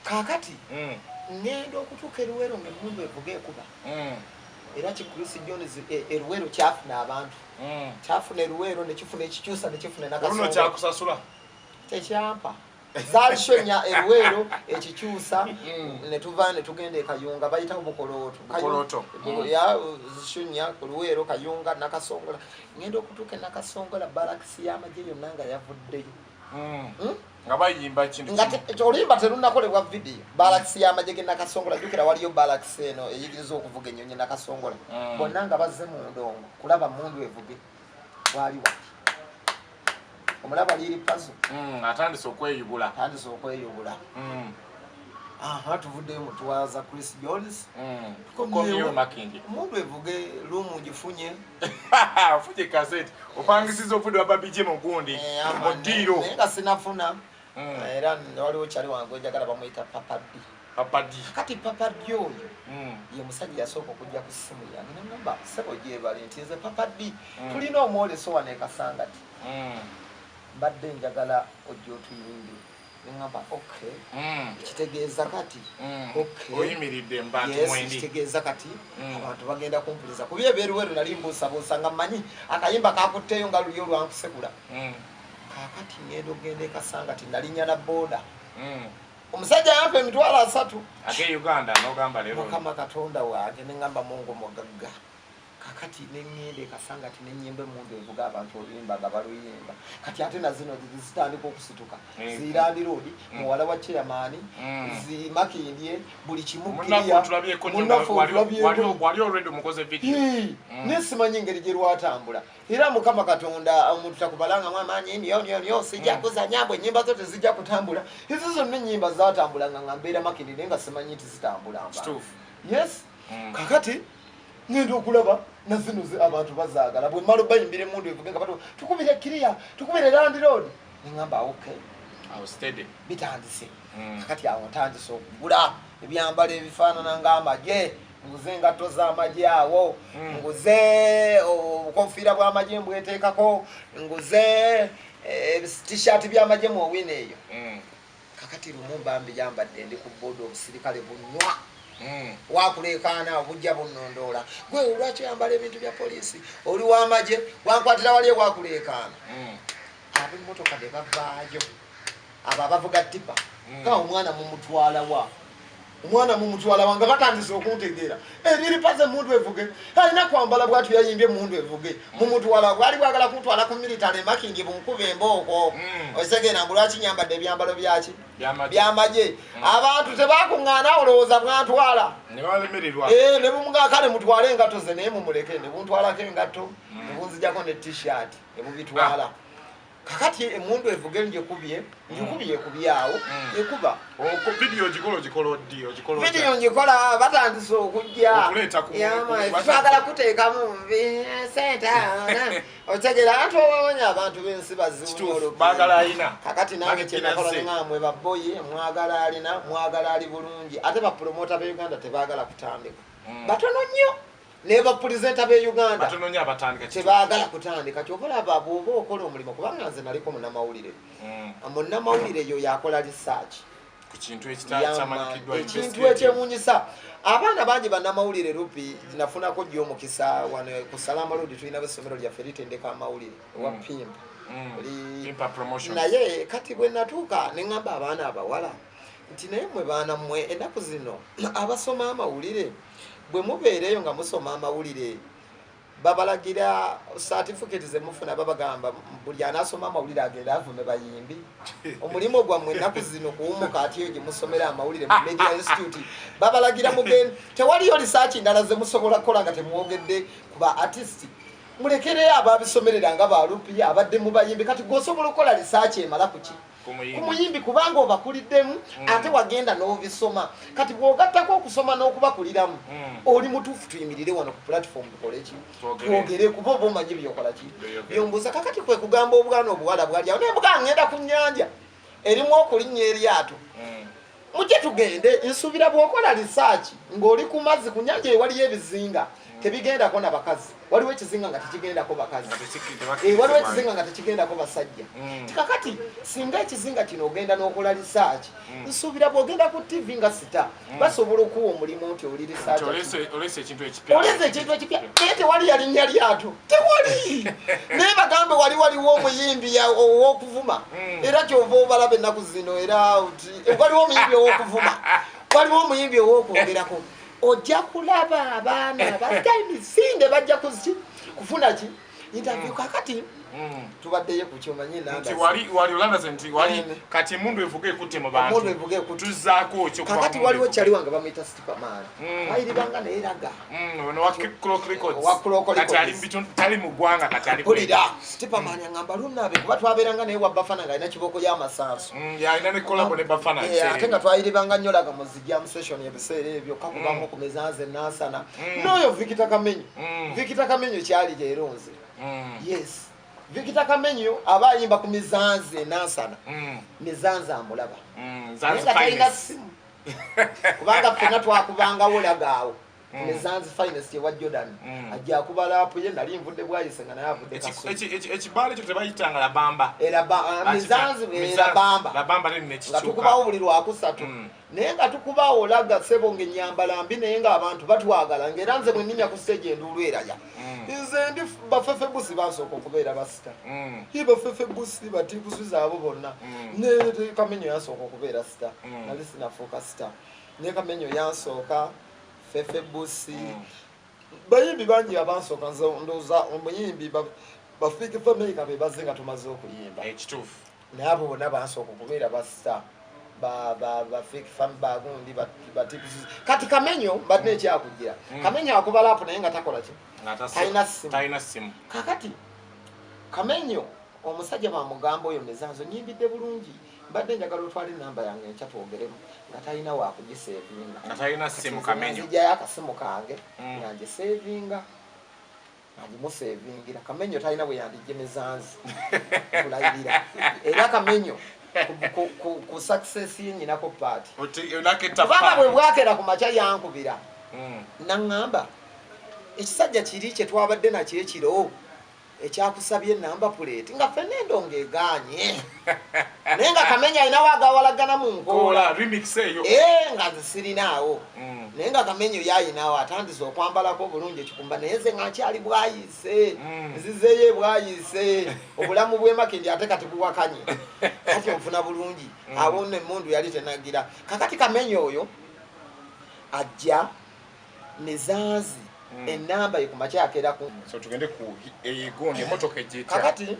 Kaakati ŋŋenda okutuuka eruweero nga emmundu evuga ekuba. Era ki Chris Jones eruweero kyafuna abantu. Kyafuna eruweero, nekifuna ekikyusa, nekifuna Oluno nakasongo. Kyakusasula? Tekyampa. Zaalishonya eruweero, ekikyusa, netuva netugenda e Kayunga, bayitawo Bukolooto. Bukolooto. Ya zishonya ku Luweero, Kayunga, Nakasongola. Ngenda okutuuka e Nakasongola, barakisi y'amagye yonna nga yavuddeyo. Nga bayimba kintu Nga kimu. Oluyimba terunakolebwa video. Barakisi y'amagye ge Nakasongola, jjukira waliyo barakisi eno eyigiriza okuvuga ennyonyi Nakasongola. Bonna nga bazze mu ndongo kulaba mundu evuge. Bwali wati omulaba Lil Pazo. Atandise okweyubula. Atandise okweyubula. Aha, tuvuddeyo mutwaza Chris Jones. Tukomyewo Makindye. Omuntu evuge lumu ngifunye. Ofunye kaseti, opangisiza ovudde wa Babije mu gundi mu ddiiro. Naye nga sinafuna. Era waliwo kyali wange njagala, bamuyita Papa D. Papa D. Kati Papa D oyo ye musajja yasooka okujja ku ssimu yange nagamba, "Sebo, gyebale," nti, "Nze Papa D. Tulina omwoleso wano e Kasangati. Mbadde njagala ojja otuyimbe." Neŋamba, "Okay." Ekitegeeza kati okay. Oyimiridde mbantu Yes, mwendi. Kitegeeza kati abantu bagenda kumpuliriza kuba ebyeruweru nali mbuusabuusa nga mmanyi akayimba kakutteyo nga luli olwankusekula. Kaakati ngenda okugenda ekasanga ti nalinnya na booda. Omusajja yampa 300,000. Age Uganda, n'ogamba leero. Mukama Katonda wange, neŋŋamba, "Mungu mugagga." Kakati neŋŋenda ekasanga ti nenyimba emundu evuga, abantu oluyimba nga baluyimba. Kati ate nazino zitandika okusituka. Zi landlord, muwala wa chairman, zi Makindye, buli kimu. Munnaffe Clear. otulabyeko nnyo. Munnaffe otulabyeko. Wali already omukoze video. Hii, naye simanyi engeri gye lwatambula. Era Mukama Katonda omuntu takubalangamu amaanyi nyo nyo nyo. Sijja kuzanya mbwe ennyimba zo tezijja kutambula. Ezo zonna ennyimba zatambulanga nga mbeera Makindye, naye nga simanyi nti zitambula mba. Kituufu. Yes. Kakati ngenda okulaba nazino abantu bazaagala. Bwe mmala obayimbira emundu evuge nga batu tukubire kiriya, tukubire landlord, neŋŋamba, "Okay." Awo steady. Bitandise. Kakati awo ntandise okugula ebyambalo ebifaanana ng'amagye, nguze engatto z'amagye awo, nguze obukofiira bw'amagye mbweteekako, nguze ebitishati by'amagye mu owina eyo. Kakati lumu mbambi yambadde, ndi ku booda, obusirikale bunywa. Wakuleekaana obujja bunnondoola, "Gwe lwaki oyambala ebintu bya poliisi? Oli w'amagye?" Wankwatira wali ewakuleekaana. Ab'emmotoka ne bavaayo, abo abavuga tipa, "Ka omwana mumutwalawa? Omwana mumutwalawa?" Nga batandise okuntegeera, eriripaze emundu evuge alina kwambala bwatu, yayimbye emundu evuge, mumutwala. Bwali bwagala kuntwala ku military Makindye bunkuba embooko. Okitegeera mbu lwaki nyambadde ebyambalo byaki? Byamagye. Byamagye. Abantu tebakuŋŋaana, olowooza bwantwala. Ne balemererwa. Eh, ne bumugaa, "Kale mutwale engatto ze, naye mumuleke." Ne buntwalako engatto, ne bunzijako ne T-shirt, ne bubitwala. Kakati emundu evuge njikubye, njikubye, ekubye awo. Ekuba. Video ogikola, ogikola ddi? Ogikola otya? Video ngikola batandise okujja. Okuleeta Twagala kuteekamu sente, otegera anti obawonya abantu b'ensi bazibu. Kituufu, baagala alina. Kakati nange Bagikira kyenakola, nze. neŋamwe baboyi, mwagala alina, mwagala ali bulungi. Ate bapromota be Uganda tebaagala kutandika. Batono nnyo ne bapulezenta b'e Uganda. Batono nnyo abatandika, kituufu. Tebaagala kutandika. Kyova olaba bw'oba okola omulimu, kubanga nze naliko munnamawulire. Munnamawulire yo yakola research Ku kintu ekitamanyikiddwa. Ekintu ekyewuunyisa, abaana bangi bannamawulire lupi nafunako jjo omukisa wano ku Salama Road, tulina essomero lyaffe litendeka amawulire ewa Pimpa. Pimpa Promotions. Naye kati bwe natuuka ne ŋŋamba abaana abawala nti, "Naye mmwe baana mmwe, ennaku zino abasoma amawulire, bwe mubeereeyo nga musoma amawulire, babalagira certificate zemufuna, babagamba buli anaasoma amawulire agende avume bayimbi. Omulimu gwammwe ennaku zino kuwumuka ati eyo gye musomera amawulire mu Media Institute babalagira mugende, tewaliyo research ndala ze musobola kukola nga temwogedde ku ba artist. Mulekereyo ababisomerera nga balupi abadde mu bayimbi. Kati gweosobola okukola research emala kuki? Ku muyimbi. Ku muyimbi, kubanga obakuliddemu ate wagenda n'obisoma. Kati bw'ogattako okusoma n'okubakuliramu, oli mutuufu. Tuyimirire wano ku platform tukole ki? Twogere. Twogere, kuba oba omanyi byokola ki." By'oyogera. Byombuuza kakati kwe kugamba obwana obuwala bwali awo, naye mbuga ngenda ku nnyanja erimu okulinnya eryato, "Mujje tugende." Nsuubira bw'okola research ng'oli ku mazzi ku nnyanja ewaliyo ebizinga. Tebigendako na bakazi. Waliwo ekizinga nga tekigendako bakazi, waliwo ekizinga nga tekigendako basajja. Tikakati singa ekizinga kino ogenda n'okola research, nsuubira bw'ogenda ku TV nga star, basobola okuwa omulimu nti oli research, olese ekintu ekipya. Olese ekintu ekipya, naye tewali yalinnya lyato, tewali. Naye bagambe wali waliwo omuyimbi ow'okuvuma. Era kyova obalaba ennaku zino, era waliwo omuyimbi ow'okuvuma, waliwo omuyimbi ow'okwogerako. Ojja kulaba abaana batayimisinde bajja kuki kufuna ki interview. Kakati tubaddeyo ku kyomanyi. Nti wali olandaze nti wali kati emundu evuga ekutte mu bantu. Emundu evuga ekutte. Tuzaako kyo. Kakati waliwo kyali wange bamuyita Stiperman, ayiribanga naye raga. Ono wa Clock Records. Wa Clock Kati ali Records. mu bitundu, tali mu ggwanga kati ali Mpulira Stiperman aŋŋamba lunabe kuba twabeeranga naye wa Bafana nga alina kibooko y'amasanso. Yalina ne collabo ne Bafana. Ate nga twayiribanga nnyo laga mu zi jam session ebiseera ebyo kakubamu ku mizanze Nansana n'oyo Victor Kamenyo. Victor Kamenyo kyali leero nze. Yes, Victor Kamenyo aba ayimba ku mizanze Nansana, mizanze amulaba, naye Zanzi nga talina Finest. simu, kubanga ffenna twakubangawo lagaawo Mizanzi Finest ewa Jordan. Ajja akuba rap ye, nali nvudde Bwayise nga naye avudde Kasubi. Ekibaala ekyo tebayitanga Labamba? Mizanzi Labamba. Labamba nene Nga nekikyuka. tukubawo buli lwakusatu. Naye nga tukubawo olaga sebo ngaenyambala mbi, naye ng'abantu batwagala, ngaera nze bwe nninya ku stage enduulu eraya. Nze ndi bafefe busi basooka okubeera ba star. Ye bafefe busi batikusuza abo bonna. Ne Kamenyo yansooka okubeera star. Nali sinafuuka star, ne Kamenyo yansooka, Fefe Busi, bayimbi bangi abansooka. Nze ndowooza omuyimbi bafiike Fameica be bazze nga tumaze okuyimba. Ekituufu. Naye abo bonna bansooka okubeera ba star, ba Fik Fam, bagundi batikusuza. Kati Kamenyo mbadde ekyakugira, Kamenyo akuba rap naye nga takola ki? Nga Talina simu. Talina simu. Kakati Kamenyo omusajja bamugamba oyo mezanzo nyimbidde bulungi, mbadde njagala otwale enamba yange enkya twogeremu, nga talina wakugisevinga. Nga talina simu Kamenyo. Nzijayo akasimu kange nga ngisevinga, nga ngimusevingira. Kamenyo talina bwe yandijje mezanzi kulayirira. Era Kamenyo ku success ye nyinako part. Onaketta. Kubanga bwe bwakera ku makya yankubira naŋŋamba ekisajja kiri kye twabadde nakyo ekiro ekyakusabye enamba plate, nga ffenna endongo egaanye, naye nga Kamenya alinawo agawalagana mu nkoola. Kola remix eyo. Ee, nga nze sirinaawo, naye nga Kamenyo yayinawo, atandise okwambalako obulungi ekikumba, naye nze nga nkyali Bwayise. Nzizeeyo ebwayise, obulamu bwemakindi ate kati buwakanye, kati onfuna bulungi. Awo nno emundu yali tenagira. Kakati Kamenyo oyo ajja mizanzi enamba ye ku makya akeera ku So tugende ku egundi emotoka ejja. Kakati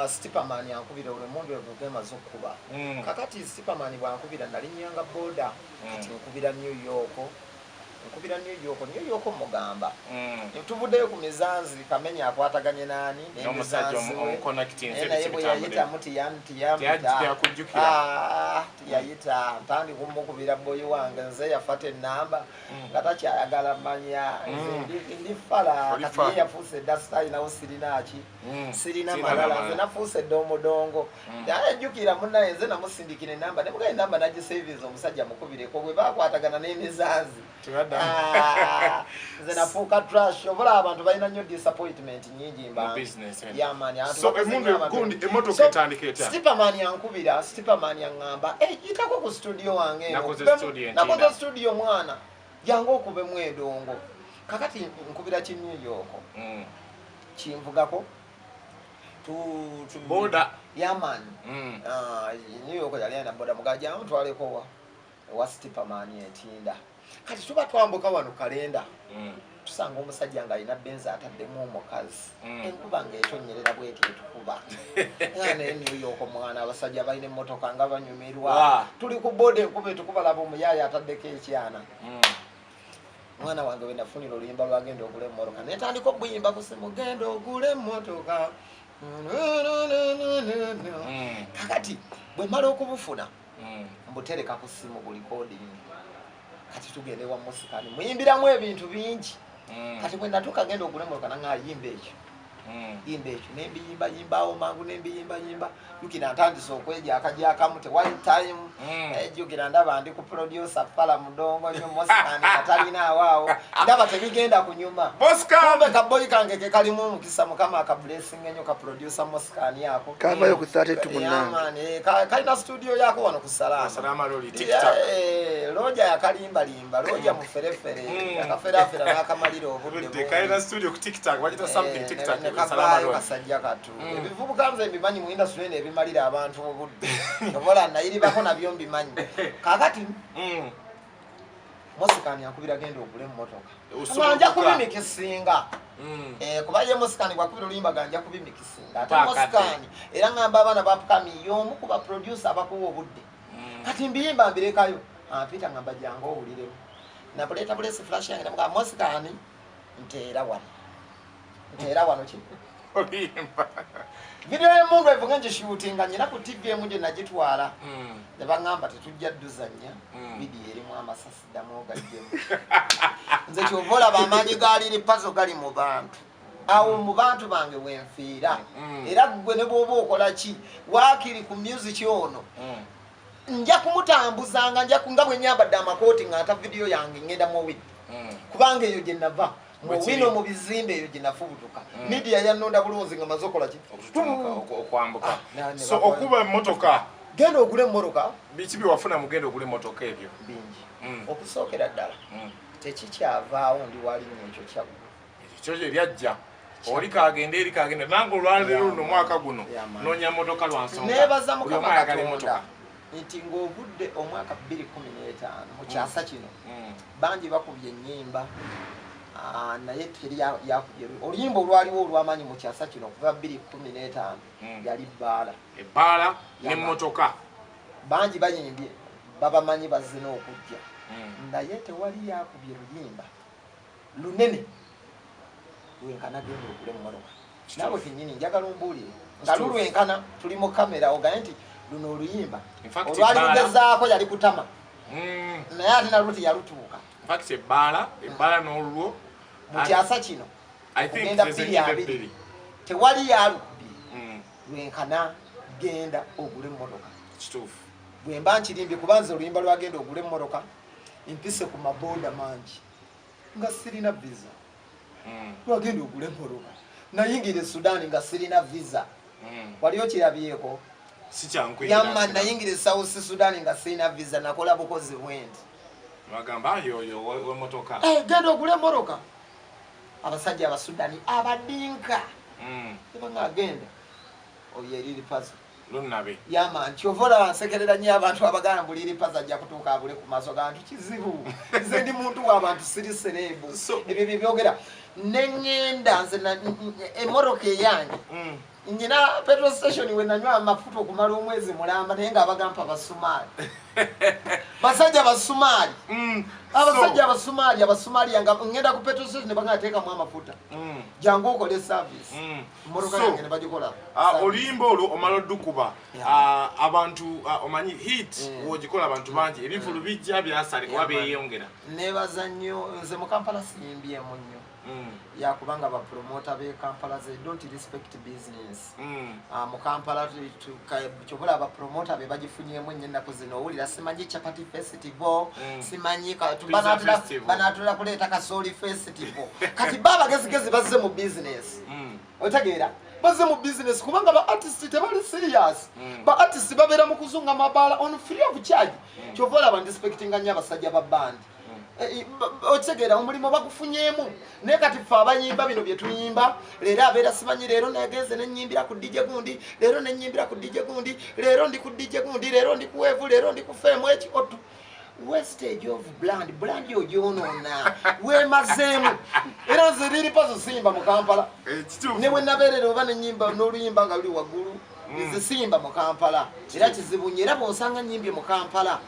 Stiperman ankubira olwo emundu evuga emaze okukuba. Kakati Stiperman bwankubira, nalinnyanga boda. Kati nkubira New York, nkubira New York, New York mugamba tuvuddeyo ku mizanzi, Kamenya akwataganye naani? N'omusajja N'emizanzi we. omuconnectinze. Naye naye bwe yayitamu tiyamuyita. Teyakujjukira. Ah, tiyayita. Ntandika omukubira, boyi wange nze yafata enamba nga takyayagala manya. Nze ndi fala. Oli Kati fala. ye yafuuse edda star, nawo sirina ki? Sirina Sirina malala. malala. Nze nafuuse edda omudongo. Naye jjukira munnaye nze namusindikira enamba nemugaa enamba nagisavinza, omusajja mukubireko bwe bakwatagana n'emizanzi. Tebaddamu. Ah, nze nafuuka trash. Obula abantu balina nnyo disappointment nyingi. Mu business, eh. Yamani. So emundu gundi emotoka etandika etya? Stiperman yankubira, Stiperman yaŋŋamba, "Eh, yitako ku studio wange eno. Nakoze studio entinda." Nakoze studio mwana, jangu okubemu edongo. Kakati nkubira ki New York, kinvugako Boda. Yaman. Ah, New York yali alina boda, mugajamu twaleko wa ewa Stiperman entinda. Kati tuba twambuka wano kalenda, tusanga omusajja ng'alina benzi ataddemu omukazi. Enkuba ng'etonyerera bweti etukuba nga naye New York omwana abasajja balina emmotoka nga banyumirwa. Tuli ku boda, enkuba etukuba, laba omuyaaya ataddeko ekyana. Mwana wange we nafunira oluyimba lwagenda ogula emmotoka, netandika obuyimba ku simu, genda ogula emmotoka. Kakati bwe mala okubufuna, mbutereka ku simu bu recording. Kati tugenda ewa musikani, muyimbiramu ebintu bingi. Kati bwe natuuka genda ogula emmotoka, naŋayimba ekyo. Yimba ekyo nembiyimbayimbawo mangu, nembiyimbayimba. Jukira ntandise okwejakajakamu, tewali time. Jjukira ndaba ndi ku producer Fala Mudongo nnyo, Mosikani nga talinaawo awo, ndaba tebigenda kunyuma. Kumbe kaboyi kange ke kalimu omukisa, Mukama akablessing ennyo ka producer Mosikani ako. Kavayo ku 32 munange. Yeah, man, kalina studio yako wano ku Salama. Salama Loli, TikTok. Roja yakalimbalimba, Roja muferefere, yakaferafera n'akamalira obudde Budde kalina studio ku TikTok, bagita something TikTok. Ne Salama kavaayo Loli. Kasajja katu. Ebivubuka nze mbimanyi mu industry eno ebimalira abantu obudde, obola nayiribako nabyo mbimanyi. Kakati Mosikani akubira, genda ogule emmotoka. Osobola Nga nja okuga. kubimikisinga. Kuba ye Mosikani bwakubira oluyimba ga nja kubimikisinga ate. Paakadde. Mosikani era ngamba abaana bapukami y'omu ku baproducer abakuwa obudde. Kati mbiyimba mbirekayo, ampita ngamba jangu owuliremu. Nabuleeta bulesi flash yange, namugamba, Mosikani, nteera wano, nteera wano ki Oluyimba. Video y'emundu evuga ngishootinga nyina ku TV emu gye nagitwala, ne baŋŋamba tetujja dduzannya. Video erimu amasasi, ddamu ogaggyemu. Nze kyova olaba amaanyi ga Lil Pazo gali mu bantu awo, mu bantu bange wenfiira. Era gwe ne bw'oba okola ki, waakiri ku music ono nja kumutambuzanga, nja nga bwe nyambadde amakooti nga nta video yange ngenda mu widi, kubanga eyo gye nava Bwe kiri. mu wino mu bizimbe, eyo gye nafubutuka. Media yannonda bulunzi nga maze okola ki? Okututumuka, okwambuka. Ah, ne So bakola. okuba emmotoka, Genda ogule emmotoka. Biki bye wafuna mugenda ogula emmotoka ebyo? Bingi. Okusookera ddala, tekikyavaawo ndi walinnya ekyo kyaggwa. Ekyo kyo eryajja oli kagenda eri kagenda nange olwaleero luno omwaka guno Yeah, man. noonya motoka lwa nsonga Neebaza buli omu Mukama ayagala Katonda emmotoka. nti ng'ovudde omwaka 2015 mu kyasa kino, bangi bakubye ennyimba, naye teri yakubye oluyimba olwaliwo olw'amaanyi mu kyasa kino okuva 2015. Yali bbaala. Ebbaala Yeah, n'emmotoka. Bangi bayimbye, babamanyi, bazze n'okujja, naye tewali yakubye luyimba lunene lwenkana genda ogule emmotoka. Naawe kenyini njagala ombuulire nga Kituufu. lulwenkana tuli mu kamera ogaye nti luno oluyimba In fact, olwali ebbaala- lugezaako yali kutama, naye ate nalwo teyalutuuka. In fact, ebbaala n'olulwo Mu kyasa kino I think okugenda ze bbiri zennyimba abiri, ebbiri. tewali yalukubye lwenkana genda ogule emmotoka. Kituufu. Bwe mba nkirimbye, kuba nze oluyimba lwagenda ogule emmotoka mpise ku maboda mangi nga sirina visa. Lwagenda ogule emmotoka nayingira e Sudaani nga sirina visa. Wali okirabyeko? Si kyangu. Yamma, nayingira e South Sudan nga sirina visa, nakola bukozi bwendi. Bagamba yoyo w'emmotoka. Eh, genda ogule emmotoka. Abasajja Abasudani abadinka ebanga agenda oyo e Lil Pazo. Lunabe. Yama, nti ova olaba nsekerera nnyo abantu abagamba mbu Lil Pazo ajja kutuuka abule ku maaso gantu. Kizibu, nze ndi muntu w'abantu, siri celeb. Ebyo byebyogera neŋŋenda nze emmotoka eyange nyina petrol station we nanywa amafuta okumala omwezi mulamba, naye ng'abagampa Basumaali, basajja Basumaali. Abasajja Abasumaali, Abasumaali nga ŋŋenda ku petrol station ne bagamba teekamu amafuta, jangu okole service. Emmotoka yange ne bagikola service. Oluyimba olwo omala oddukuba. Abantu, omanyi hit wogikola abantu bangi ebivulu bijja byasale oba Yeah, man. beeyongera. Nebaza nnyo, nze mu Kampala siyimbyemu nnyo yakubanga bapromota be Kampala they don't respect business. Mu Kampala kyobola abapromota be bagifunyemu ennyo ennaku zino. Owulira simanyi chapati festival, simanyi Pizza festival. banatula kuleeta kasooli festival. Kati ba abagezigezi bazze mu business. Otegeera, bazze mu business kubanga ba artist tebali serious. Ba artist babeera mu kuzunga mabaala on free of charge. Kyova olaba ndisipectinga nnyo abasajja ba band. Otegeera, omulimu bagufunyeemu, naye kati ffe abayimba bino bye tuyimba leero abeera simanyi leero nagenze nenyimbira ku DJ gundi, leero nenyimbira ku DJ gundi, leero ndi ku DJ gundi, leero ndi ku Wave, leero ndi ku Fame. Eki otu wastage of brand, brand ogyonoona wemazeemu. Era nze Lil Pazo siyimba mu Kampala. Kituufu. Ne bwe nabeerera oba nenyimba n'oluyimba nga luli waggulu, nze siyimba mu Kampala era kizibu nnyo. Era bw'osanga nyimbye mu Kampala,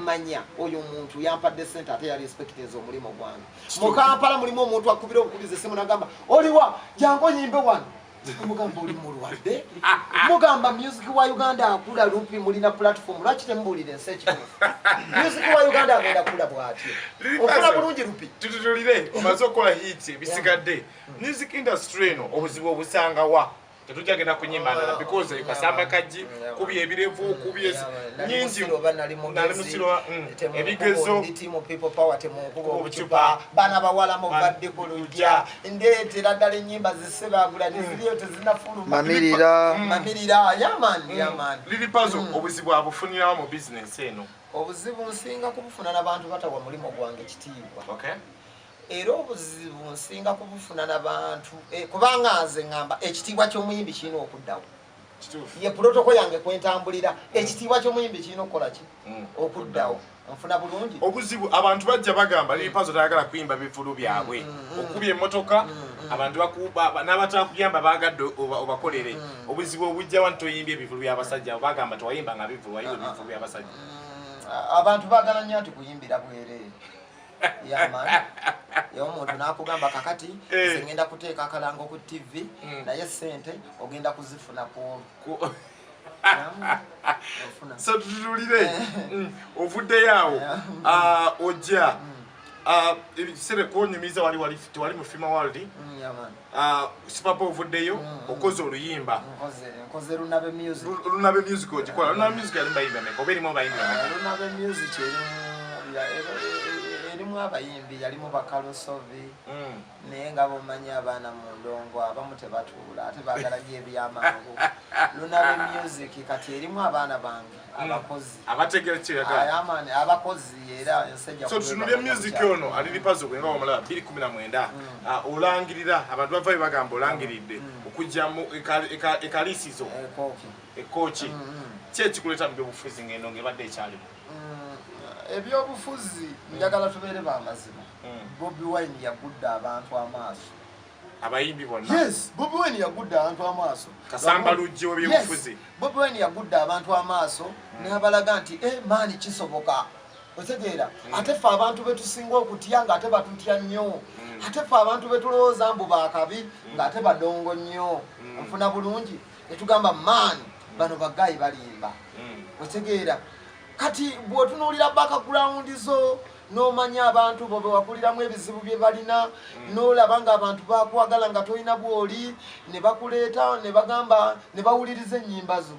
manya oyo omuntu yampadde sente ate yali respectinze omulimu gwange. Mu Kampala mulimu omuntu akubira obukubiza essimu nagamba, oliwa, jangu onyimbe wano. Mugamba oli mulwadde, mugamba music wa Uganda akula lupi, mulina platform, lwaki temubuulira ensi ekituufu? Music wa Uganda agenda kula bw'atyo, ofuna bulungi lupi. Tututulire, omaze okukola hit, ebisigadde music industry eno obuzibu obusanga wa? Tetujja genda kunyimba ndala because kasamba kajji kubya ebirevu kubya nyingi. Oba nali mugezi, ebigezo. Ndi team People Power, temunkuba obucupa. Baana bawala muvadde ku lujja, ndeetera ddala ennyimba zisebagula teziriyo, tezinafuluma. Mamirira. Mamirira, yeah man, yeah man. Lil Pazo, obuzibu abufunirawo mu bizinesi eno? Obuzibu nsinga kubufuna n'abantu batawa mulimu gwange kitiibwa. Era obuzibu nsinga kubufuna n'abantu kubanga nze ŋŋamba ekitiibwa ky'omuyimbi kirina okuddawo. Ye protocol yange kwentambulira, ekitiibwa ky'omuyimbi kirina okukola ki? Okuddawo. Nfuna bulungi? Obuzibu abantu bajja bagamba Lil Pazo tayagala kuyimba bivulu byabwe, okubya emmotoka, abantu n'abatakuyamba bagadde obakolere. Obuzibu obujja wa nti toyimbye ebivulu by'abasajja? Bagamba tewayimba nga bivulu, wayimba ebivulu by'abasajja. Abantu baagala nnyo nti kuyimbira bwereere, yeah man. Omuntu n'akugamba kakati nze ngenda kuteeka akalango ku TV, naye sente ogenda kuzifuna ku olwo. Ofuna. So tutulire, ovuddeyo awo, ojja ebiseera kwonyumiza wali tewali mu Fima World. Yeah man. Sipapa ovuddeyo, okoze oluyimba. Nkoze Lunabe Music. Lunabe Music ogikola. Lunabe Music yalimu bayimbi bameka oba erimu abayimbi bameka? Lunabe Music erimu erimu abayimbi, yalimu Bakalusovi, naye nga bomanyi abaana mu ndongo abamu tebatuula, ate baagala nyo ebyamangu. Lunabe Music kati erimu abaana bange abakozi. Abategera kyeyagala. Yeah man, abakozi, era ensajja. So tutunulye music ono ali Lil Pazo gwe nga wamulaba 2019. Olangirira, abantu bavayo bagamba olangiridde okujja mu ekalisizo Ekooki. Ekooki. Ki ekikuleeta mu byobufuzi ng'eno ng'ebadde ekyalimu? Ebyobufuzi njagala tubeere bamazima. Bobi Wine yagudde abantu amaaso. Abayimbi bonna? Yes, Bobi Wine yagudde abantu amaaso. Kasamba luggi w'ebyobufuzi. Yes, Bobi Wine yagudde abantu amaaso n'abalaga nti maani kisoboka, otegeera? Ate ffe abantu betusinga okutya ng'ate batutya nnyo, ate ffe abantu betulowooza mbu bakabi ng'ate badongo nnyo. Nfuna bulungi? Netugamba maani bano bagayi balimba. Otegeera? Kati bw'otunuulira background zo n'omanya abantu bo bewakuliramu ebizibu bye balina, n'olaba ng'abantu bakwagala nga tolina bw'oli, ne bakuleeta ne bagamba ne bawuliriza ennyimba zo,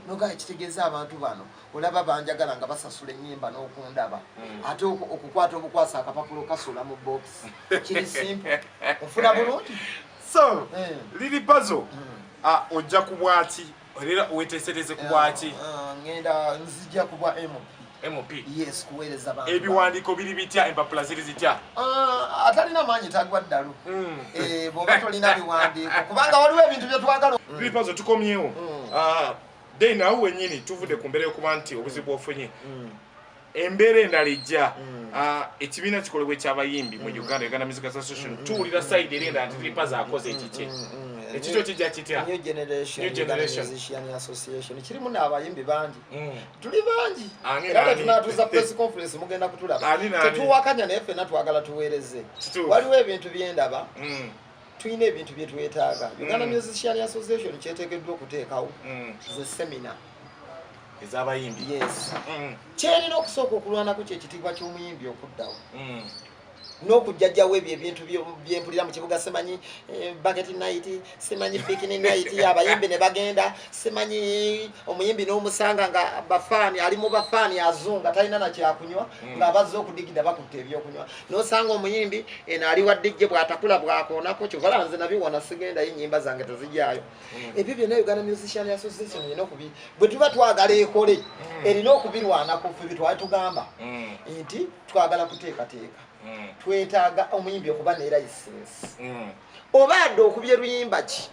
nogaa kitegeeza abantu bano olaba banjagala nga basasula ennyimba n'okundaba, ate okukwata obukwasa akapapulo kasula mu box, kiri simple. Ofuna bulungi? So Eh. Lil Pazo, ojja ku bwaki era weteesereze ku bwaki? Ngenda nzija ku bwa MP. MP? Yes, kuweereza bantu. Ebiwandiiko biri bitya? Empapula ziri zitya? Atalina maanyi tagwa ddalu. Bw'oba tolina biwandiiko, kubanga waliwo ebintu bye twagala. Lil Pazo, tukomyewo. Then awo wennyini tuvudde ku mbeera y'okuba nti obuzibu bw'ofunye, embeera endala ejja. Ekibiina kikolebwa ekyabayimbi mu Uganda, Uganda Music Association. Tuwulira side era endala nti Lil Pazo akoze ekikye. Ekikyo kijja kitya? New Generation. New Uganda Generation. Musician Association kirimu n'abayimbi bangi. Tuli bangi. Ani Era bwe nani? tunaatuuza press conference mugenda kutulaba. Ani nani? Tetuwakanya, naye ffenna twagala tuweereze. Waliwo ebintu byendaba, tulina ebintu bye twetaaga. Uganda Musician Association kyeteekeddwa okuteekawo ze seminar Ez'abayimbi. Yes. Kyerina okusooka okulwanako kyekitiibwa ky'omuyimbi okuddawo n'okujjajjawo ebyo ebintu byempulira mu kibuga, simanyi bucket night, simanyi picnic night, abayimbi ne bagenda, simanyi omuyimbi n'omusanga nga bafaani ali mu bafaani azunga, talina nakyakunywa, ng'abazze okudigida bakutte ebyokunywa, n'osanga omuyimbi eno ali wa DJ bw'atakula bw'akoonako. Kyovala nze nabiwona, sigendayo, ennyimba zange tezijaayo. Ebyo byonna Uganda Musician Association erina okubi, bwe tuba twagala ekole, erina okubirwanako. Ffe bitwali tugamba nti twagala kuteekateeka, twetaaga omuyimbi okuba ne license, oba adde okubye luyimba ki,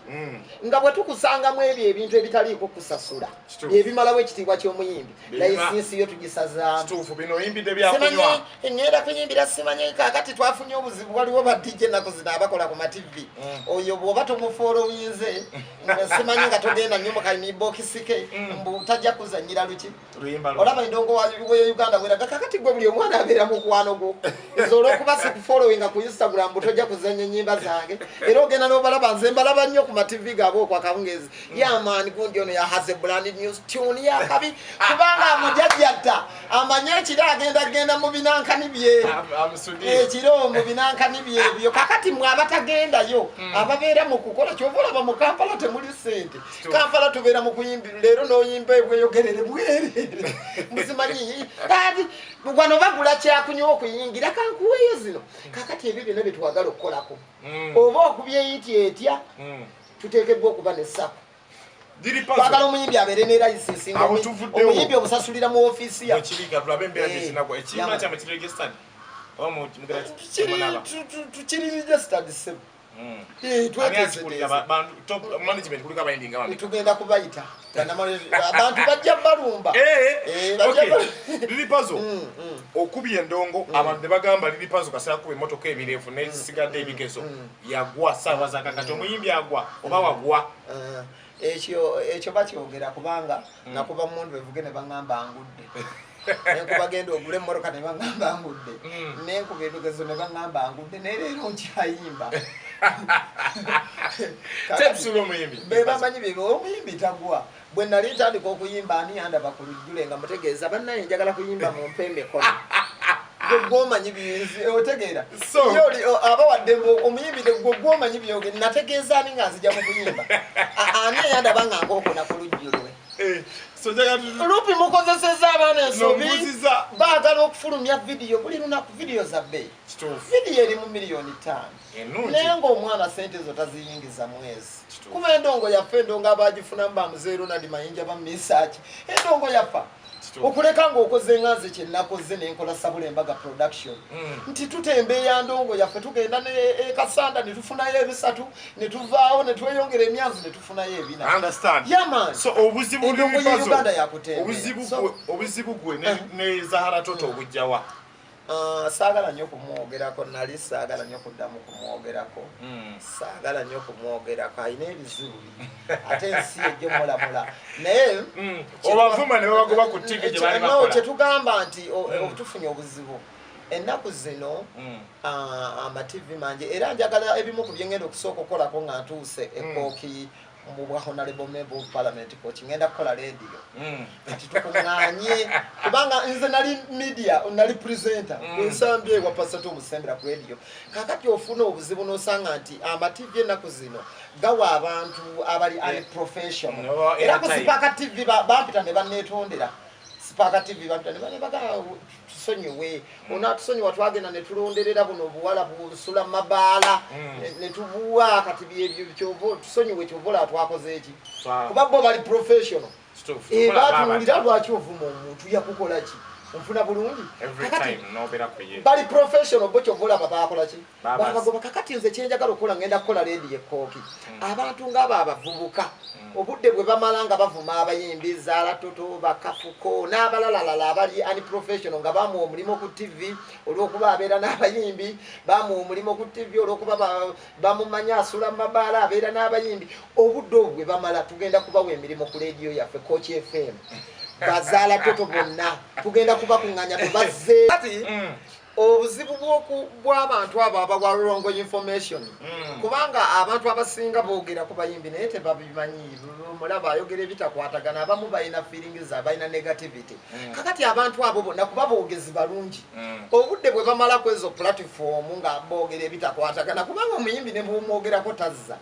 nga bwe tukusangamu ebyo ebintu ebitaliiko kusasula, byebimalawo ekitiibwa ky'omuyimbi, license yo tugisazaamu. Kituufu, bino oyimbidde Simanyi byakunywa. Ŋŋenda kuyimbira, simanyi kakati twafunye obuzibu, waliwo ba DJ ennaku zino abakola ku mativi. Oyo bw'oba tomufoolowinze, simanyi nga togenda nnyo mu kainbox ke, mbu tajja kuzannyira luki. Luyimba lwo. Olaba endongo wa Uganda weraga kakati gwe buli omwana abeera mukwano gwo, nze olwokuba Sikufollowinga ku Instagram, butojja kuzanya ennyimba zange. Era ogenda n'obalaba, nze mbalaba nnyo ku mativi gaabwe okwo akawungeezi. Yamaani gundi ono yahaze brand new tune yakabi, kubanga amujajjatta amanye ekiro agenda genda mu binankani bye. Ekiro mu binankani byebyo. Kakati mwe abatagendayo, ababeera mu kukola, kyova olaba mu Kampala temuli ssente. Kampala tubeera mu kuyimbi, leero n'oyimba ebweyogerere bwerere, muzimanyi ati wano bagula kyakunywa okuyingira kankuweeyo zino. Kakati ebyo byonna byetwagala okukolako, oba okubyeyitya etya, tuteekeddwa okuba ne SACCO. Twagala omuyimbi abeere ne license. Awo tuvuddewo. Omuyimbi omusasulira mu ofiisi ya Mukiriga tulabe embeera gyezinagwa. Ekibiina kyammwe kiri registered oba mugenda Kiri munaba? Tukiri registered, ssebo. Ani akikulira? Top management kuliko abayimbi nga bameka? Tugenda kubayita. Abantu bajja balumba. Bajja Lil Pazo, okubye endongo, abantu ne bagamba Lil Pazo kasera kuba emmotoka ebirevu n'ezisigadde ebigezo, yagwa. Saawa zakakati omuyimbi agwa oba wagwa? Ekyo bakyogera kubanga nakuba mundu evuge ne baŋŋamba ngudde, nenkuba genda ogule emmotoka ne baŋŋamba ngudde, nenkuba ebigezo ne baŋŋamba ngudde, naye leero nkyayimba. Kyekisuula omuyimbi. Be bamanyi bye, omuyimbi tagwa. Bwe nali ntandika okuyimba, ani yandaba ku lujjule nga mutegeeza, bannaye njagala kuyimba, mumpe emikono? Gwe gwomanyi byenzi otegeera. Ye oli aba wadde omuyimbi gwe gwomanyi byoge nategeeza ani nga nzija mu kuyimba? Ani eyandaba nga nkookona ku lujjulwe? So njagala Lupi mukozeseza abaana ensobi. Nombuuziza. Baagala okufulumya vidiyo buli lunaku, vidiyo za bbeeyi. Vidiyo eri mu miliyoni 5. Ennungi. Naye ng'omwana sente ezo taziyingiza mwezi. Kuba endongo yaffe, endongo abagifunamu bamuzeeru Ronald Mayinja, bamisaaki, endongo yaffa. Okuleka ng'okoze nga nze kyenakoze nenkola Sabula Embaga Production, nti tutembeeya ndongo yaffe, tugenda ne ekasanda ne tufunayo ebisatu, ne tuvaawo ne tweyongera emyanzi ne tufunayo ebina. Understand. Yeah, man. So obuzibu Endongo Lil ye Pazo, Uganda yakutembeera. Obuzibu obuzibu gwe ne Zahara Toto obujjawa? Ah, saagala nnyo kumwogerako, nali saagala nnyo kuddamu kumwogerako. Saagala nnyo kumwogerako, alina ebizibu bye, ate ensi ejjo mulamula naye. Obavuma ne babagoba ku TV gye baali No, bakola. kyetugamba nti tufunye obuzibu ennaku zino. Amativi mangi, era njagala ebimu ku byengenda okusooka okukolako nga ntuuse ekooki mu bwa honorable member of parliament Kooki, ngenda kukola leediyo. Kati tukuŋŋaanye, kubanga nze nali media, nali presenter. Ensambye ewa Pastor omusembera ku radio. Kakati ofuna obuzibu n'osanga nti amativi ennaku zino gawa abantu abali unprofessional. No, era ku airtime. Sipaka TV bampita ne banneetondera. Sipaka TV bampita ne bagaa, tusonyiwe, onatusonyiwa, twagenda ne tulonderera buno obuwala busula mabaala ne tubuwa. Kati byebyo, kyova tusonyiwe, kyova olaba twakoze eki, kuba bo bali professional. Tukola Batuwulira, lwaki ovuma omuntu, yakukola ki? Onfuna bulungi? Every Kakati time nobeera ku ye. bali professional bo, kyova olaba bakola ki? Babazi. Babagoba. Kakati nze kyenjagala okukola, ngenda kukola leediyo ekooki. Abantu ngaabo abavubuka, obudde bwe bamala nga bavuma abayimbi, Zaala Toto, Bakafuko n'abalalalala abali unprofessional, nga bamuwa omulimu ku TV olw'okuba abeera n'abayimbi, bamuwa omulimu ku TV olw'okuba bamumanya asula mu mabaala, abeera n'abayimbi, obudde obwo bwe bamala tugenda kubawa emirimu ku leediyo yaffe Kooki FM. Bazaala Toto bonna tugenda kubakuŋŋanya tubazze. Kati obuzibu bw'abantu abo abawa wrong information, kubanga abantu abasinga boogera ku bayimbi naye tebabimanyi. Mulaba ayogera ebitakwatagana, abamu balina feelings, balina negativity. Kakati abantu abo bonna, kuba boogezi balungi, obudde bwe bamala ku ezo platform nga boogera ebitakwatagana, kubanga omuyimbi ne bwomwogerako tazza.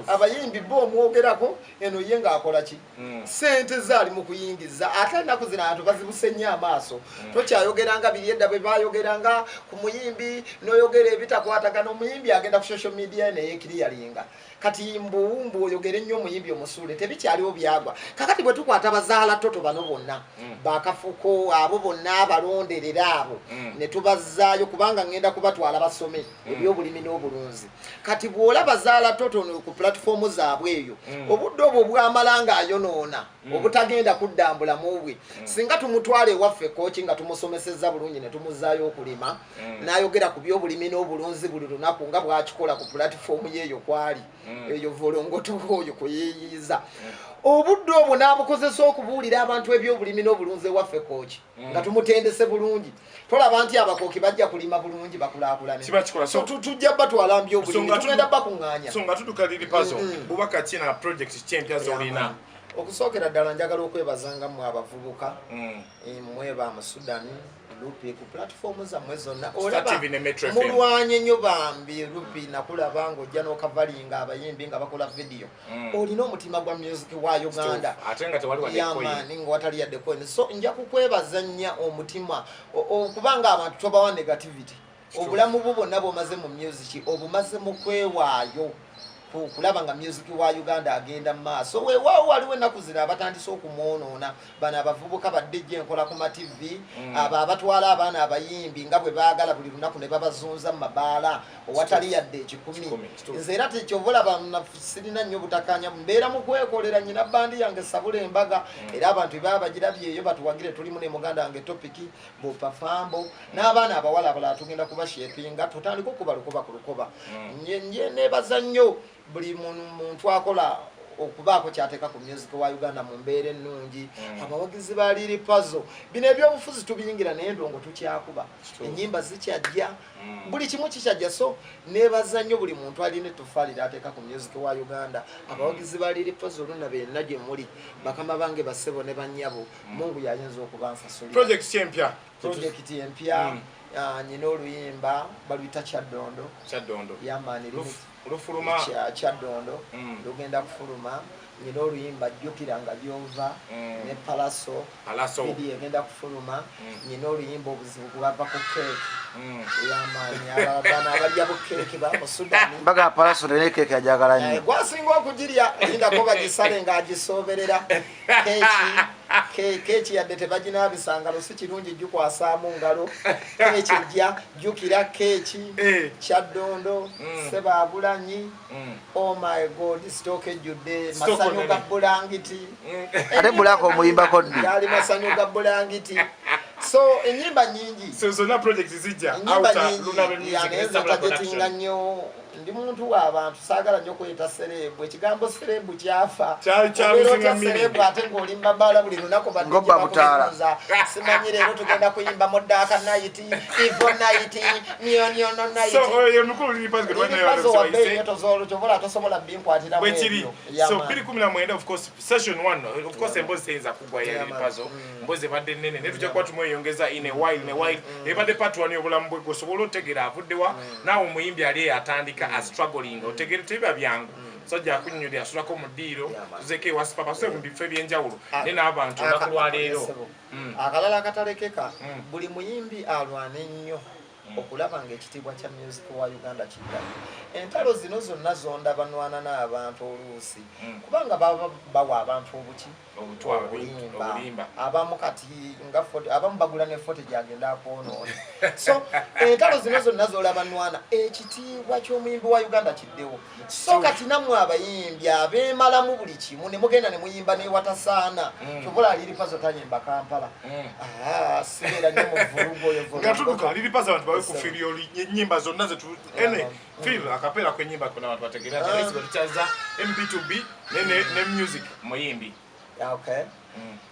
Abayimbi bo omwogerako eno ye ng'akola ki? Sente zaali mu kuyingiza, ate ennaku zino abantu bazibuse nnyo amaaso. Tokyayogeranga biri edda bwe bayogeranga ku muyimbi, n'oyogera ebitakwatagana, omuyimbi agenda ku social media neyekiriyalinga. Kati mbuwumbu oyogere nnyo omuyimbi omusuule, tebikyaliwo, byagwa. Kakati bwe tukwata bazaala Toto bano bonna, Bakafuko abo bonna, abalonderera abo, ne tubazzaayo, kubanga ngenda kubatwala basome ebyobulimi n'obulunzi. Kati bw'olaba Zaala Toto ku platform zaabwe eyo, obudde obwo bwamala ng'ayonoona, obutagenda kudda mbulamu bwe, singa tumutwala ewaffe Kooki nga tumusomesezza bulungi ne tumuzzaayo okulima, n'ayogera ku byobulimi n'obulunzi buli lunaku nga bw'akikola ku platform yeeyo kwali. Eyo volongoto oyo kweyeyiza obudde obwo n'abukozesa okubuulira abantu ebyobulimi n'obulunzi ewaffe Kooki, nga tumutendese bulungi. Tolaba nti Abakooki bajja kulima bulungi, bakulaakulane? Kiba kikola. So tujja batwala mbyobulimi, tugenda bakuŋŋaanya. So nga tutuka, Lil Pazo, bubaka ki na project ki empya z'olina? Okusookera ddala, njagala okwebazanga mmwe abavubuka, mmwe ba mu Sudan Lupi, ku platform zammwe zonna. Star TV ne Metro FM. Mulwanye nnyo bambi. Lupi, nakulaba ng'ojja n'okavalinga abayimbi nga bakola video. Olina omutima gwa music wa Uganda. Ate nga tewali wadde coin. Yamaani, nga watali yadde coin. So nja kukwebaza nnyo omutima okubanga abantu tobawa negativity. Obulamu bwo bwonna bw'omaze mu music, obumaze mu kwewaayo kulaba nga music wa Uganda agenda mu maaso. Weewaawo waliwo ennaku zino abatandise okumwonoona, bano abavubuka baddejja enkola ku ma TV, abo abatwala abaana abayimbi nga bwe baagala buli lunaku ne babazunza mu mabaala owatali yadde 100. 100, kituufu. Nze era tekyova olaba sirina nnyo butakanya, mbeera mu kwekolera. Nyina bandi yange Sabula Embaga, era abantu baba bagirabye eyo batuwagire. Tulimu ne muganda wange Topiki Bopafambo n'abaana abawala abalala, tugenda kubashepinga tutandike okuba lukoba ku lukoba. Nye nebaza nnyo buli muntu akola okubaako kyateeka ku music wa Uganda mu mbeera ennungi. Abawagizi ba Lil Pazo, bino ebyobufuzi tubiyingira, naye endongo tukyakuba, ennyimba zikyajja, buli kimu kikyajja. So nebaza nnyo buli muntu alina ettofaali lyateeka ku music wa Uganda. Abawagizi ba Lil Pazo, oluna benna gye muli, bakama bange, bassebo ne bannyabo, Mungu yayinza okubansasulira. Project ki empya? Project empya, nyina oluyimba baluyita Kyaddondo. Kyaddondo. Yamaani. Lufuluma? Kyaddondo lugenda kufuluma. Nyina oluyimba Jjukira nga Gyova ne Palaso. Palaso. Video egenda kufuluma. Nyina oluyimba Obuzibu Bwava ku Keeki. Eyamaanyi, abana abalya bukeeki ba mu Sudani. Mbaga Palaso naye keeki ajagala nnyo. Gwasinga okugirya, lindako bagisale ng'agisooberera. Keeki yadde tebaginaabisa ngalo, si kirungi gikwasaamu ngalo. Keeki ejja, jjukira keeki. Kyaddondo, Sebaabulanyi. Oh my God, stock ejjudde. Stock Masanyu nene. ga bulangiti. Ate Bulaka omuyimbako ddi? Gali masanyu ga bulangiti. So enyimba nyingi. So zonna project zijja Enyimba outer nyingi. Lunabe Music Ya, ne naye nze Sabula tagetinga Production. nnyo, ndi muntu w'abantu, saagala nnyo kweta celeb. Ekigambo celeb kyafa. Kya Obeera luzinga otya meaning. celeb ate ng'oli mu mabaala buli lunaku? Ng'obba butaala. Bakubuuza, simanyi leero tugenda kuyimba mu dark night, evil night, nioniono night. So oyo mukulu Lil Pazo gwe Lil twalinayo Pazo wano wabbeeyi tubayise. nnyo, tosobola tosobola binkwatiramu Bwekiri. ebyo. Yeah, So man. 2019, of course, session 1, of course, emboozi teyinza kuggwa ya Lil Pazo. Emboozi ebadde nnene, naye tujja kuba tumweyongeza in a while, in a while. Ebadde part 1 y'obulamu bwe, gwe osobola otegeera avuddewa, naawe omuyimbi ali eyo atandika a struggling, otegere tebiba byangu. Musajja akunnyulira, asulako mu ddiiro. Yeah, man. Tuzeeko ewa Sipapa, so mu bifo ebyenjawulo, naye n'abantu olunaku lwaleero. Akalala akatalekeka, buli muyimbi alwane nnyo okulaba nga ekitiibwa kya music wa Uganda kiddayo. Entalo zino zonna zondaba nwana n'abantu oluusi, kubanga baba bawa abantu obuki? Obutwa. Obulimba. Obulimba. Abamu kati nga abamu bagula ne fote gyagenda akwonoona. So entalo zino zonna zolaba nwana ekitiibwa ky'omuyimbi wa Uganda kiddewo. So kati nammwe abayimbi abeemalamu buli kimu ne mugenda ne muyimba newatasaana, kyobola Lil Pazo tayimba Kampala. Ah, sibeera nnyo mu vulugu oyo. Nga tuduka, Lil Pazo, abantu bawe ku feel ennyimba zonna zetu ene feel akapeera kw'ennyimba konna, abantu bategeera nti alesi batukyaza MP2B ne music muyimbi. Okay.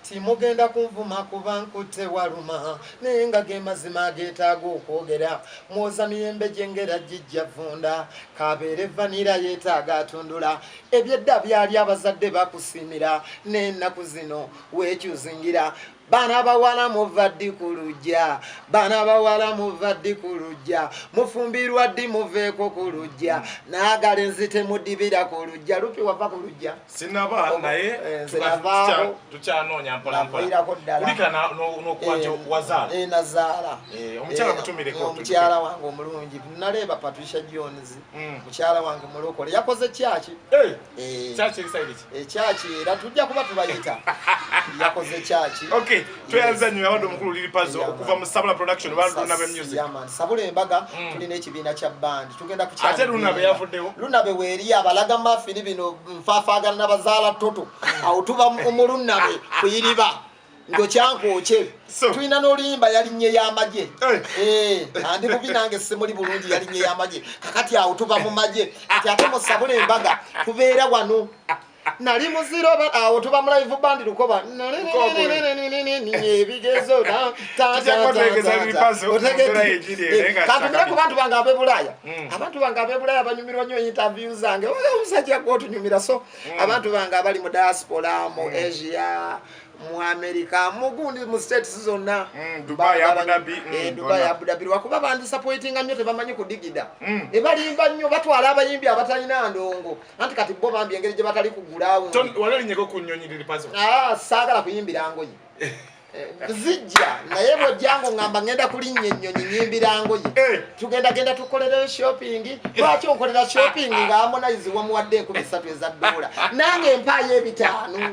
Timugenda kunvuma kuba nkutte waluma, naye nga ge mazima ageetaaga okwogera. Mwoza miyembe gyengera gijja vunda, kabeere vanira yeetaaga atundula. Ebyedda byali abazadde bakusimira, n'ennaku zino weekyuzingira. Baana bawala muva ddi ku lujja? Baana bawala muva ddi ku lujja? Mufumbirwa ddi? Muveeko ku lujja. Naagala enzi temudibira ku lujja. Lupi, wava ku lujja? Sinaba, naye Nze navaako. Tukyanoonya mpolampola. Naviirako ddala. Kulikira n'okuba nti wazaala. Nazaala. Omukyala mutumireko. Omukyala wange omulungi naleeba, Patricia Jones. Mukyala wange mulokole, yakoze kyaki. Kyaki eri side ki? Ekyaki era tujja kuba tubayita. Yakoze kyaki. Okay, tweyanza nnyo abadde omukulu Lil Pazo Yeah, okuva mu Sabula Production, Lunabe Music. Yeah, man. Sabula Embaga, tulina ekibiina kya band, tugenda ku Ate Lunabe yavuddewo? Lunabe weeri abalaga mafini bino nfaafaagana nabazaala toto. Awo tuba mu Lunabe kuyiriba. Njokyankookye. So- Tulina n'oluyimba yalinnye y'amagye. Hey. Eh, andi bubi nange simuli bulungi, yalinnye y'amagye. Kakati awo tuva mu magye nti ate musabule embaga tubeera wano nali muziro awo tuba mu live band Lukoba ebigezo. Tujja kuba twegeza bipazo mu mbeera y'enjiri eyo, naye nga Kantumire ku bantu bange ab'ebulaaya. Abantu bange ab'ebulaaya banyumirwa nnyo interview zange. Oyo omusajja gwotunyumira. So abantu bange abali mu diaspora, mu Asia, mu America, mugundi, mu States zonna, Dubai, Abu Dhabi, Dubai, bonna. Abu Dhabi, lwakuba bandisappointinga nnyo, tebamanyi kudigida. Ebalimba nnyo, batwala abayimbi abatalina ndongo, anti kati bo bambi engeri gye batali kugulaawo. Wali olinyeko ku nnyonyi, Lil Pazo? Ah, saagala kuyimbira ngoye. Zijja naye bwojja ngo ngamba ngenda kulinnya ennyonyi nyimbira ngoye. Tugenda genda tukolereyo shopping. Lwaki onkolera shopping nga Harmonize wamuwadde 3000 eza dola, nange mpaayo 500,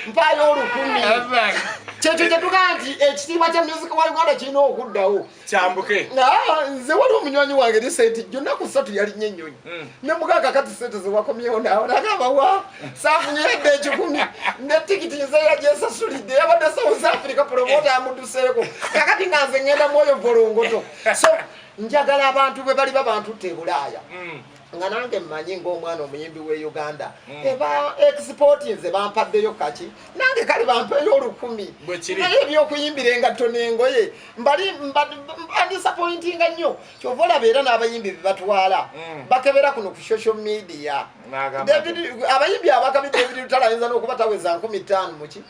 mpaayo 1000? Kyekyo kyetugamba nti ekitiibwa kya music wa Uganda kirina okuddawo. Kyambuke. Ah, nze waliwo omunywanyi wange recent jjo nnaku 3 yalinnya ennyonyi ne mugaka kati sente zewakomyewo naawe, nagamba wa saafunye edde 100 ne tikiti nze yagyesasulidde, yabadde South Africa, promoter amudduseeko. Kakati nga nze ngenda mwoyo volongoto. So njagala abantu bwe bali babantutte e Bulaaya nga nange mmanyi ng'omwana omuyimbi w'e Uganda eba export, nze bampaddeyo kaki, nange kale bampeeyo 1000. Bwe kiri. Naye ebyokuyimbira engatto n'engoye mbali bandisappointinga nnyo. Kyova olaba era n'abayimbi be batwala bakebera kuno ku social media. N'agamba Abayimbi abakabi, David Lutalo ayinza n'okuba taweza 5000 muki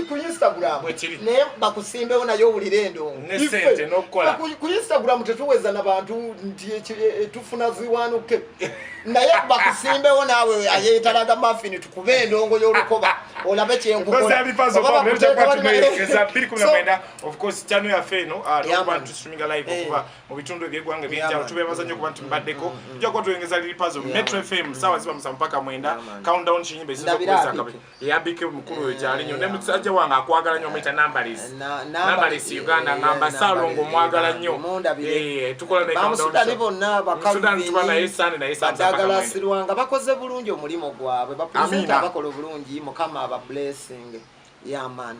ku Instagram. Bwe kiri. Naye bakusimbewo naye owulire endongo. Ne ssente n'okukola. Ku Instagram tetuweza nabantu nti tufuna ziwanuke, naye bakusimbewo naawe ayeetalaga mafini, tukube endongo y'olukoba olabe kyenkukola. Lil Pazo. Oba bakuteeka Eza 219, of course channel yaffe eno, Yeah, n'okuba man. tusitreaminga live okuva mu bitundu eby'eggwanga ebyenjawulo. Tubeebaza nnyo okuba nti mubaddeko. Tujja kuba tuyongeza Lil Pazo Metro FM saawa ziba 7 mpaka 9. Yeah, man. Countdown kinyimba esinza Ndabira okuweza Abike. akabi eyabike mukulu oyo gyali nnyo ne musajja wange akwagala nnyo, omuyita Nambalis. Nambalis Uganda, ngamba Saalongo mwagala nnyo. Mundabire. Tukola ne countdown Bamusudani show. bonna. Musudani tuba naye Sande, naye saa 7 mpaka 9. Badagala Sirwanga bakoze bulungi omulimu gwabwe, bapresenta Amina. bakola obulungi. Mukama aba blessing yaman.